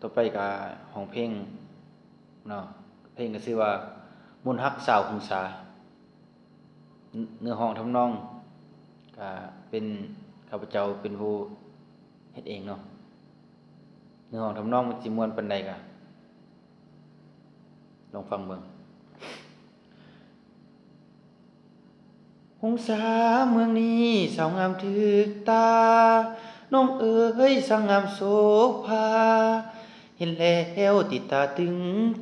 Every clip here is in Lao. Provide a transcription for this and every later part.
ຕໍ່ໄປກໍຮ້ອງເພງເນາະ, ເພງກໍຊື່ວ່າ ມົນຮັກສາວຫົງສາ. ເນື້ອຮ້ອງທຳນອງກໍເປັນ ຂ້າພະເຈົ້າເປັນຜູ້ເຮັດເອງເນາະ. ເນື້ອຮ້ອງທຳນອງມັນຊິມ່ວນປານໃດກໍລອງຟັງເບິ່ງ. ຫົງສາເມືອງນີ້ສາວງາມຖືກຕາ, ນ້ອງເອີຍຊ່າງງາມໂສພາ, ເຫັນແລ້ວຕິດຕາຕຶງ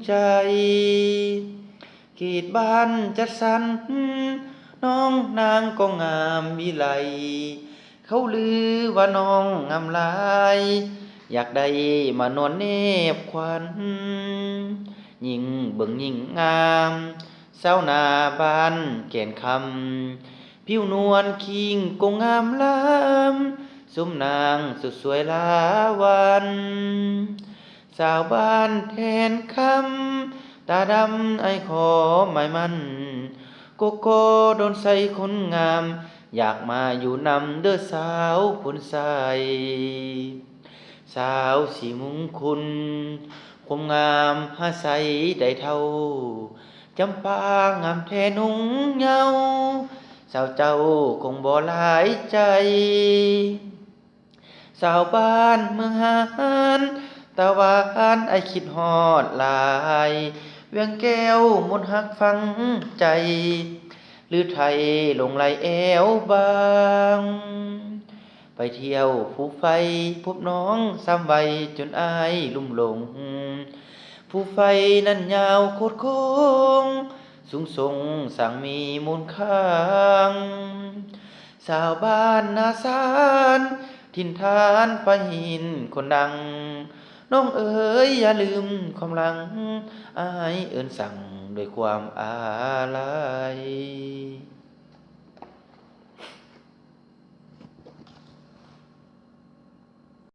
ໃຈ. ເຂດບ້ານຈັດສັນ ນ້ອງນາງກໍງາມວິໄລ, ເຂົາລືວ່ານ້ອງງາມຫຼາຍ, ຢາກໄດ້ມານອນແນບຂວັນ. ຍິ່ງເບິ່ງຍິ່ງງາມ ຊາວໜ້າບ້ານແກ່ນຄຳ, ຜິວນວນຄີງກົງງາມລ້ຳ, ສົມນາງສຸດສວຍຫຼາວັນ. ຊາວບ້ານແທ່ນຄຳ ຕາດຳອ້າຍຂໍໝາຍໝັ້ນ, ກໍກໍດອນໄຊຄົນງາມ, ຢາກມາຢູ່ນຳເດີສາວພົນໄຊ. ສາວສີມຸງຄຸນ ຄວາມງາມຫາໃສໄດ້ເທົ່າ, ຈຳປາງາມແທ້ນົງເຍົາ, ສາວເຈົ້າຄົງບໍ່ຫຼາຍໃຈ. ຊາວບ້ານເມືອງຫານ ຕາຫວານອ້າຍຄິດຮອດຫຼາຍ, ວຽງແກ້ວມົນຮັກຝັງໃຈ, ລືໄທຫຼົງໄຫຼແອວບາງ. ໄປທ່ຽວພູໄຟພົບນ້ອງສາມໄວຈົນອ້າຍລຸ່ມຫຼົງ, ພູໄຟນັ້ນຍາວໂຄດໂຄ້ງ, ສູງສົ່ງຊ່າງມີມູນຄ້າງ. ຊາວບ້ານນາຊານ ຖິ່ນຖານພາຫິນຄົນດັງ, ນ້ອງເອີຍຢ່າລືມຄວາມຫຼັງ, ອ້າຍເອີ້ນສັ່ງດ້ວຍຄວາມອາໄລ.